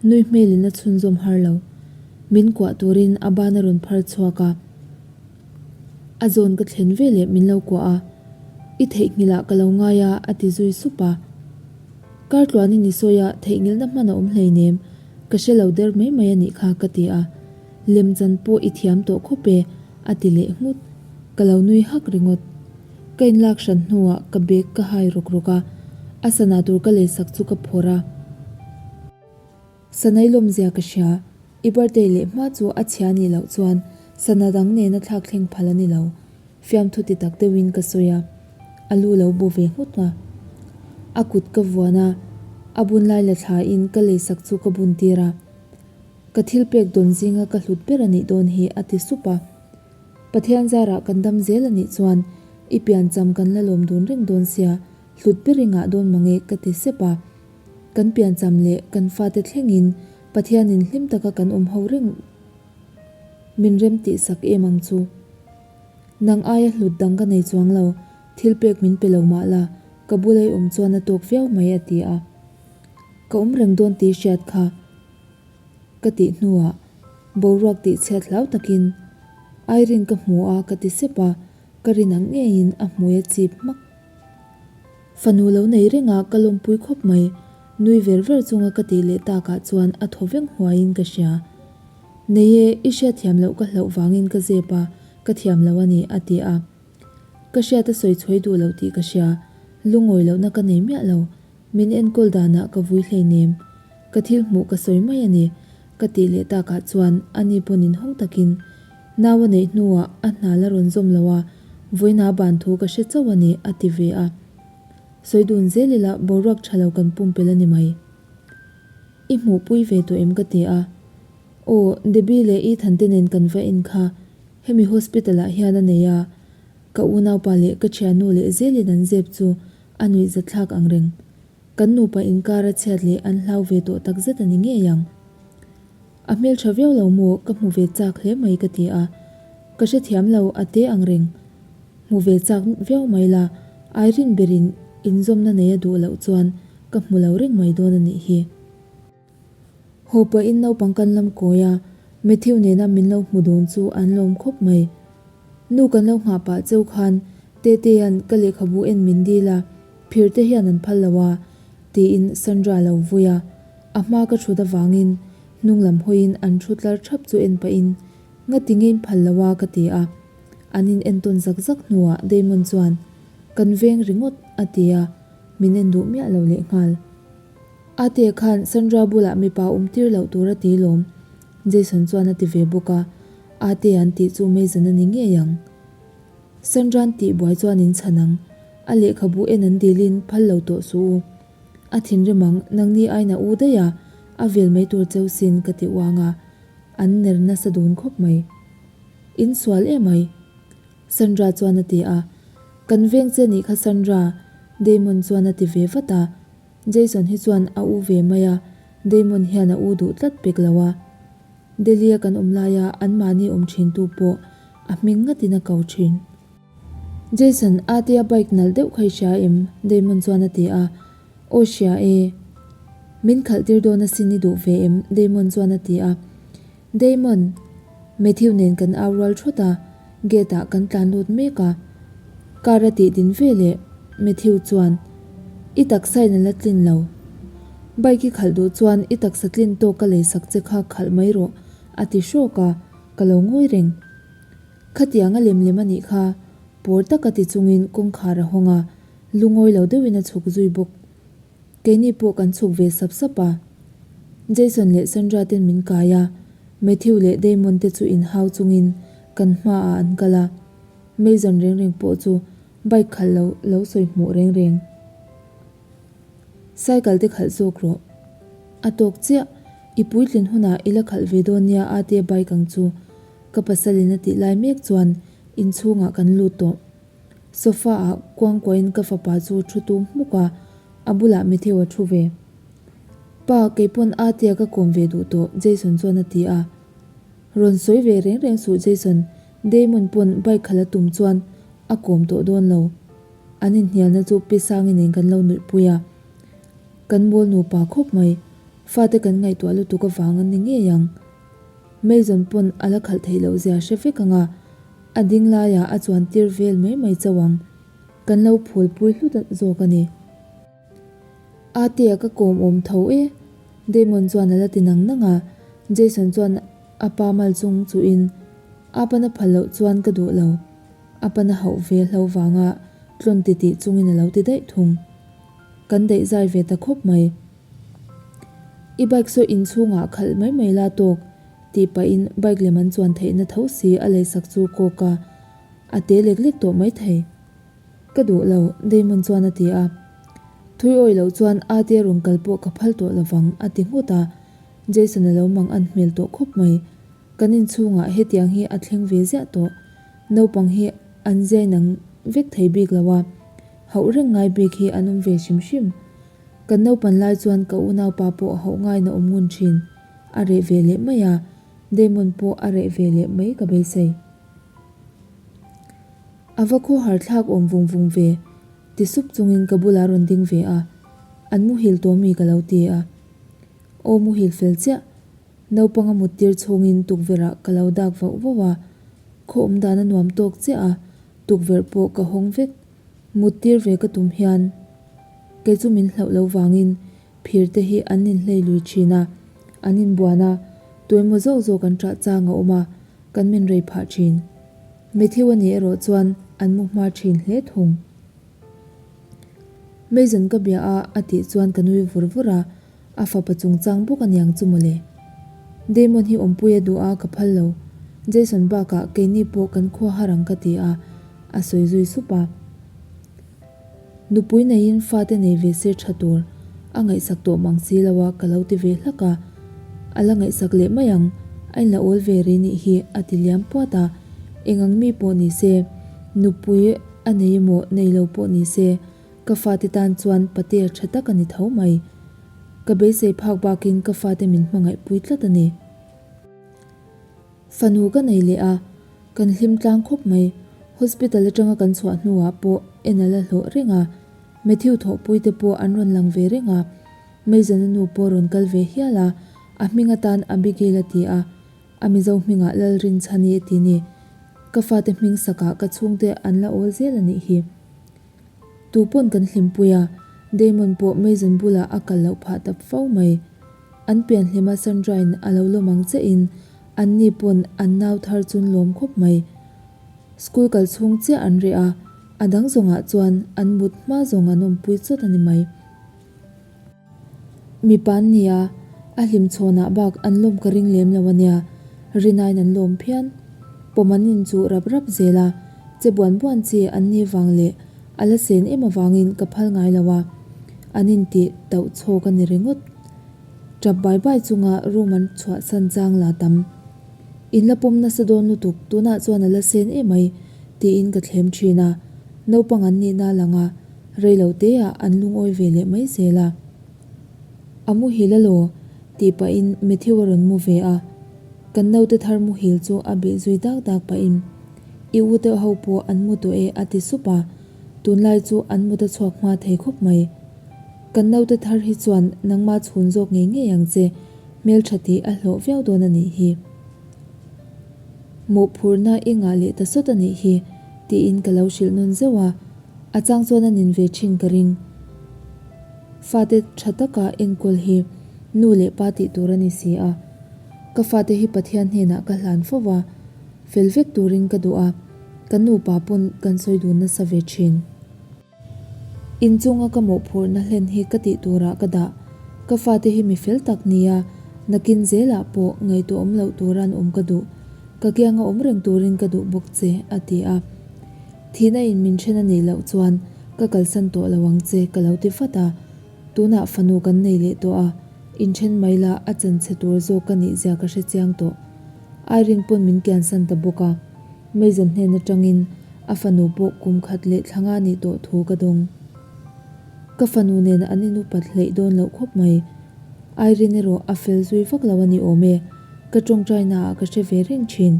nui hmelin a chhunzawm har lo. Min kuah turin a ban a rawn phar chhuak a. A zawn ka thlen veleh min lo kuah a, I theihnghilh ah ka lo ngai a a ti zui sup a. Kar tluanin i sawi a, theihnghilhna hman a awm hleinem, ka hre lo der mai mai a nih kha ka ti a. Lemchan pawh i thiam tawh khawp e a ti leh nghut. Ka lo nui hak ringawt. Ka inlak hran hnuah ka bag ka hai rawk rawk a, a sana tur ka leisak chu ka phawrh a. Sana i lawmzia ka hria, i birthday leh hma chu a chhia nih loh chuan sana dang nena thlak thleng phal a ni lo, fiamthu ti tak deuhin ka sawi a, a lu lo bu ve nghut nga. A kut ka vuan a, a bun lai la thlain ka leisak chu ka bun tir a. Ka thil pek dawn zinga ka hlut ber a nih dawn hi a ti sup a. Pathian zarah kan dam zel a nih chuan i piancham kan la lawm dun reng dawn sia, hlut ber i ngah dawn mange ka ti sep a. Kan piancham leh kan fate thlengin Pathianin hlim taka kan awm ho reng min rem tih sak em ang chu. Nang aia hlut dang ka nei chuang lo, thil pek min pe lo mah la, ka bula i awm chuan a tawk viau mai a ti a. Ka awm reng dawn tih hriat kha. Ka tih hnuah boruak tih chhiat hlau takin Irene ka hmu a ka ti sep a, ka rin ang ngeiin a hmui a chip hmak. Fanu lo nei reng a ka lawmpui khawp mai, nui ver ver chunga ka tih leh takah chuan a thaw veng huaiin ka hria. Nei e, i hriatthiam loh ka hlauh vangin ka zep a, ka thiam lo a ni a ti a. Ka hriat a sawi chhuai duh loh tih ka hria, lungawi lohna ka nei miah lo. Min enkawl danah ka vui hleinem, ka thil hmuh ka sawi mai a ni, ka tih leh takah chuan ani pawn inhawng takin nau a neih hnuah a hna la rawn zawm lo a, vawiina ban thu ka hre chauh a ni, a ti ve a. Sawi dun zel ila boruak tha lo kan pumpelh a ni mai. I hmuhpui ve tawh em ka ti a. Aw, Debbie leh Ethan te nen kan va en kha, hemi hospital ah hian a nei a, ka unaupa leh ka thiannu leh zelin an zep chu A nuihzatthlak ang reng. Kan nupa inkar a chhiat leh an hlau ve tawh tak zet a ni ngei ang. A hmeltha viau lo maw ka hmu ve chak hle mai ka ti a. Ka hrethiam lo a te ang reng. Hmu ve chak viau mai la, Irene berin inzawmna nei a duh loh chuan ka hmu lo reng mai dawn a nih hi. Haw pahin naupang kan lam kawi a, Matthew nena min lo hmu dun chu an lawm khawp mai. Nu kan lo nghah pah cheu khan Tetea'n ka lehkhabu en min dil a, phir te hian an phal lo a, tiin Sandra lo vui a. A hma ka thut avangin hnung lam hawiin an thu tlar thap chu en pahin Ngati ngein phal lo a ka ti a. An in entawn zak zak hnuah Damon chuan Kan veng ringawt a ti a, min en duh miah lo lehnghal. Ate khan Sandra bulah mipa awm tir loh tur a ti lawm, Jason chuan a ti ve bawk a, Ate an tih chu Mason a ni ngei ang. Sandra'n tih buai chuan in chhan ang, a lehkhabu en an dilin phal lo tawh suh u. A thinrim ang, nangni aina u daih a, a vel mai tur cheu sin ka ti uang a, an ner nasa dun khawp mai. In sual emai. Sandra chuan a ti a, Kan veng che nih kha Sandra, Damon chuan a ti ve vat a. Jason hi chuan a u ve mai a, Damon hian a u duh tlat pek lo a. Delhi a kan awm laia anmahni awm thin tu pawh A hming ngatin a ko thin. Jason, Atea bike nalh deuh kha i hria em? Damon chuan a ti a. Aw hria e. Min khalh tir dawn asin i duh ve em? Damon chuan a ti a. Damon! Matthew nen kan au rual thawt a, gate ah kan tlan lut mek a. Car a tih din ve leh Matthew chuan, I taksa in a la tlin lo. Bike i khalh duh chuan i taksa tlin tawk ka leisak che kha khalh mai rawh a ti hrawk a, ka lo ngawi reng. Khatiang a lem lem a nih kha, pawr taka ti chungin kawngkhar a hawng a, lungawi lo deuhin a chhuk zui bawk. Keini pawh kan chhuk ve sap sap a. Jason leh Sandra ten min kai a, Matthew leh Damon te chu inhau chungin kan hmaah an kal a. Mason reng reng pawh chu bike khalh lo lo sawi hmuh reng reng. Cycle te khalh zawk rawh. A tawk chiah, i puitlin hunah i la khalh ve dawn nia a tia bike ang chu. Ka pasalin a tih lai mek chuan inchhungah kan lut tawh. Sofa ah kuangkuahin ka fapa chu thu tum hmuk a, a bulah Matthew a thu ve. Pa, keipawn Atea ka kawm ve duh tawh, Jason chuan a ti a. Rawn sawi ve reng reng suh Jason, Damon pawn bike khalh a tum chuan a kawm tawh dawn lo. An inhnialna chu Pi Sangi nen kan lo nuihpui a. Kan mawl nupa khawp mai, fate kan ngaihtuah lutuk avang an ni ngei ang. Mason pawn a la khalh theih loh zia hre vek ang a, a ding laiah a chuan tir vel mai mai chauh ang. Kan lo phul pui hlut zawk a ni. Atea ka kawm awm tho e, Damon chuan a la ti nang nang a, Jason chuan a pa mal chung chuhin a pan a phal loh chuan ka duh lo, a pan a hauh ve hlo vanga tlawn titih chungin a lo ti daih thung. Kan daih zai ve ta khawp mai. I bike saw inchhungah khalh mai mai la tawk, tih pahin bike lem an chuan theihna tho si a leisak chu kawk a, a te lek lek tawh mai thei. Ka duh lo, Damon chuan a ti a. Thui awih loh chuan Ate rawn kal pawh ka phal tawh lovang, a ti nghut a. Jason a lo mang an hmel tawh khawp mai. Kan inchhungah hetiang hi a thleng ve ziah tawh. Naupang hi an zai nang vek thei bik lo a, hauh reng ngai bik hi an awm ve hrim hrim. Kan naupan lai chuan ka unaupa pawh hauh ngaina awm ngun thin. A reh ve leh mai a, Damon pawh a reh ve leh mai ka beisei. A va khawhar thlak awm vung vung ve, ti sup chungin ka bulah rawn ding ve a, an muhil tawh mi ka lo ti a. Aw muhil fel chiah, naupang a mut tir chhungin tukverh ah ka lo dak vauh vauh a, khaw awm dan a nuam tawk chiah a, tukverh pawh ka hawng vek. Mut tir ve ka tum hian kei chu min hlauh lo vangin phir te hi an inhlei lui thin a, an inbuan a, tuemaw zawk zawk an ṭah chang a awm a, kan min rei phah thin. Matthew a nih erawh chuan an mu hma thin hle thung. Mason ka bia a a tih chuan ka nui vur vur a, a fapa chungchang bawk aniang chu mawle. Damon hi awmpui a duh a ka phal lo, Jason bakah keini pawh kan khua har ang ka ti a, a sawi zui sup a. Nupui neiin fate nei ve se tha tur a ngaihsak tawh mang si lo a ka lo ti ve hlak a, a la ngaihsak leh mai ang, a inla awl ve rih nih hi a ti liam puat a, eng ang mi pawh ni se, nupui a nei emaw nei lo pawh ni se ka fate tan chuan patea tha tak a ni tho mai. Ka beisei phak bakin ka fate min hmangaih pui tlat a ni. Fanu ka nei leh a, kan hlim tlang khawp mai. Hospital atanga kan chhuah hnuah pawh en a la hlawh reng a, Matthew thawhpui te pawh an rawn lang ve reng a, Mason-a nu pawh rawn kal ve hial a, a hming atan Abigail a ti a, a Mizo hmingah Lalrinchhani a ti ni. Ka fate hming sakah ka chhungte an la awl zel a nih hi. Tu pawn kan hlimpui a, Damon pawh Mason bulah a kal loh phah tap fo mai. An pian hlima Sandra-in a lo lawm ang che in an ni pawn an nau thar chun lawm khawp mai. School kal chhung chiah an reh a, a dang zawngah chuan an mut hma zawng an awmpui chawt a ni mai. Mipa an ni a, a hlim chhawnah bak an lawm ka ring lem lo a nia, Rinain an lawm phian. Pawm an inchuh rap rap zel a, che buan buan chi an ni vang leh a la sen em avangin ka phal ngai lo a, an intih tauh chhawk a ni ringawt. Tap bai bai chunga room an chhuahsan chang la tam. In la pawm nasa dawn lutuk, tunah chuan a la sen emai tiin ka thlem thin a, naupang an nihna lang a, Rei lo te ah an lungawi ve leh mai zel a. A muhil alaw? tih pahin Matthew a rawn mu ve a. Kan naute thar muhil chu a bih zui dak dak pahin. I u te ho pawh an mu tawh e a ti sup a, tunlai chu an mut a chhuak hma thei khawp mai. Kan naute thar hi chuan nangmah chhun zawk ngei ngei ang che, hmeltha tih a hlawh viau dawn a nih hi. Mawhphurhna i ngah leh ta sawt a nih hi, tiin ka lo hrilh nawn zeuh a, a chang chuan a nin ve thin ka ring. Fate tha taka enkawl hi nu leh pa tih tur a ni si a, ka fate hi Pathian hnenah ka hlan fo va, fel vek turin ka duh a, kan nupa pawn kan sawi dun nasa ve thin. Inchunga ka mawhphurhna hlen hi ka tih turah ka dah. Ka fate hi mi fel tak nia, nakin zelah pawh ngaihtuah awm loh tura an awm ka duh. Ka kianga awm reng turin ka duh bawk che, a ti a. Thihna in min then a nih loh chuan ka kalsan tawh lo ang che, ka lo ti vat a. Tunah fanu kan nei leh tawh a, inthen mai la a chanchhe tur zawk ka nih zia ka hre chiang tawh. Irene pawn min kiansan ta bawk a. Mason hnen atangin a fanu pawh kum khat leh thla nga nih tawh thu ka dawng. Ka fanu nen an inupat hleih dawn loh khawp mai. Irene erawh a fel zui vak lo a ni awm e, ka tawngtai naah ka hre ve reng thin.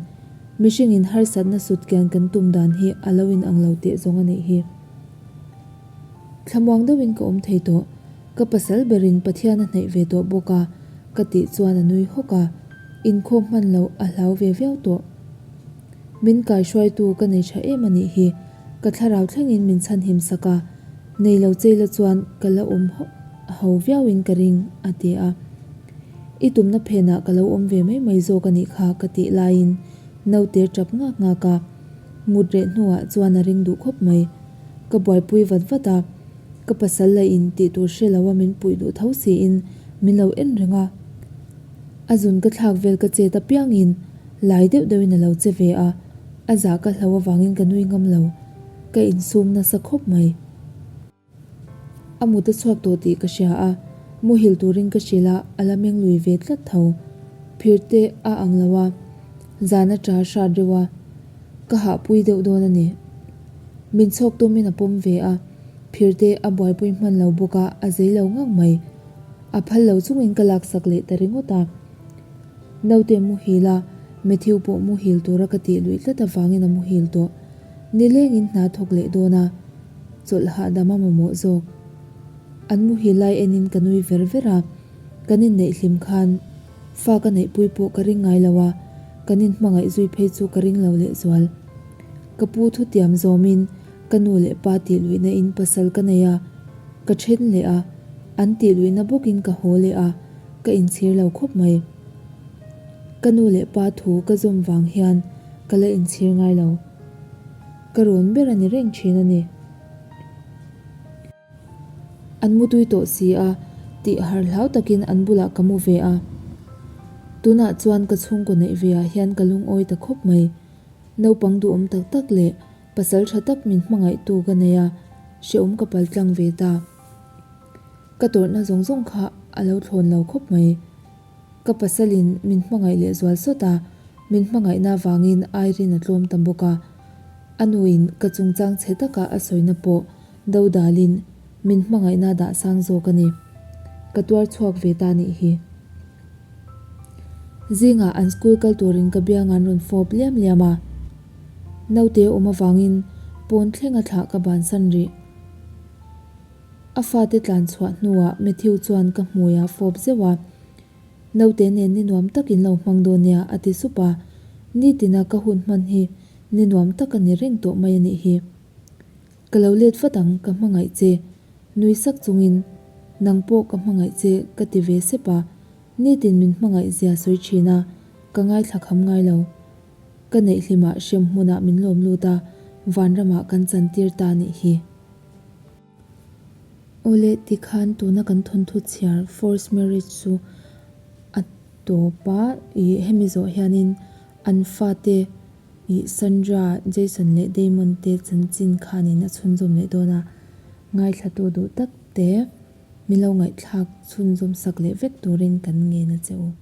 Mihringin harsatna sut kian kan tum dan hi a lo inang lo teh zawng a nih hi. Thlamuang deuhin ka awm thei tawh. Ka pasal berin Pathian a hnaih ve tawh bawk a, ka tih chuan a nui hawk a. Inkhawm hman loh a hlau ve viau tawh. Min kaihruaitu ka nei tha em a nih hi, ka thlarau thlengin min chhanhim sak a, nei lo cheila chuan ka la awm ho viauin ka ring, a ti a. I tumna phenah ka lo awm ve mai mai zawk a nih kha ka tih laiin naute tap ngak ngak a, mut reh hnuah chuan a ring duh khawp mai. Ka buaipui vat vat a, ka pasal la in tih tur hre lo a min puih duh tho siin min lo en reng a. A zun ka thlak vel ka chet apiangin lai deuh deuhin a lo che ve a, a zah ka hlo avangin ka nui ngam lo, ka insum nasa khawp mai. A mut a chhuak tawh tih ka hria a, muhil turin ka hrilh a, a la meng lui ve tlat tho. Phir te a ang lo a, zan a ṭa hrat reuh a, ka hahpui deuh dawn a ni. Min chhawk tumin a pawm ve a, phir te a buaipui hman lo bawk a, a zei lo ngang mai. A phal lo chungin ka laksak leh ta ringawt a. Naute muhil a, Matthew pawh muhil tura ka tih luih tlat avangin a muhil tawh. Nilengin hna thawk leh dawn a, chawlh hahdam a mamawh zawk. An muhil lai enin ka nui ver ver a, kan inneih hlim khan fa ka neihpui pawh ka ring ngai lo a, kan inhmangaih zui phei chu ka ring lo lehzual. Ka pu thutiam zawmin ka nu leh pa tih luihna in pasal ka nei a, ka then leh a, an tih luihna bawkin ka haw leh a, ka inchhir lo khawp mai. Ka nu leh pa thu ka zawm vang hian ka la inchhir ngai lo. Ka rawn ber a ni reng thin a ni. An mu tui tawh si a, tih har hlau takin an bulah ka mu ve a. Tunah chuan ka chhungkaw neih ve ah hian ka lungawi ta khawp mai. Naupang duhawm tak tak leh pasal tha tak min hmangaihtu ka nei a, hrehawm ka pal tlang ve ta. Ka tawrhna zawng zawng kha a lo thlawn lo khawp mai. Ka pasalin min hmangaih leh zual sawt a, min hmangaihna avangin Irene a tlawm ta bawk a. A nuin ka chungchang chhe taka a sawina pawh dodalin min hmangaihna dah sang zawk a ni. Ka tuar chhuak ve ta nih hi. Zingah an school kal turin ka biang an rawn fawp liam liam a. Naute awm avangin pawn thlenga thlah ka bansan rih. A fate tlan chhuah hnuah Matthew chuan ka hmui a fawp zeuh a, Naute nen ni nuam tak in lo hmang dawn nia a ti sup a, nitina ka hun hman hi ni nuam tak a ni reng tawh mai a nih hi. Ka lo let vat ang, ka hmangaih che. Nui sak chungin, Nang pawh ka hmangaih che ka ti ve sep a, nitin min hmangaih zia sawi thin a, ka ngaithla kham ngai lo. Ka neih hlimah hrem hmunah min lawm lut a, vanramah kan chantir ta nih hi. Awle tikhan tuna kan thawnthu chhiar force marriage chu a tawp a, ih hemi zawh hianin an fate ih Sandra, Jason leh Damon te chanchin khanin a chhunzawm leh dawn a, ngaithlatu duh tak te min lo ngaihthlak chhunzawm sak leh vek turin kan ngen a che u.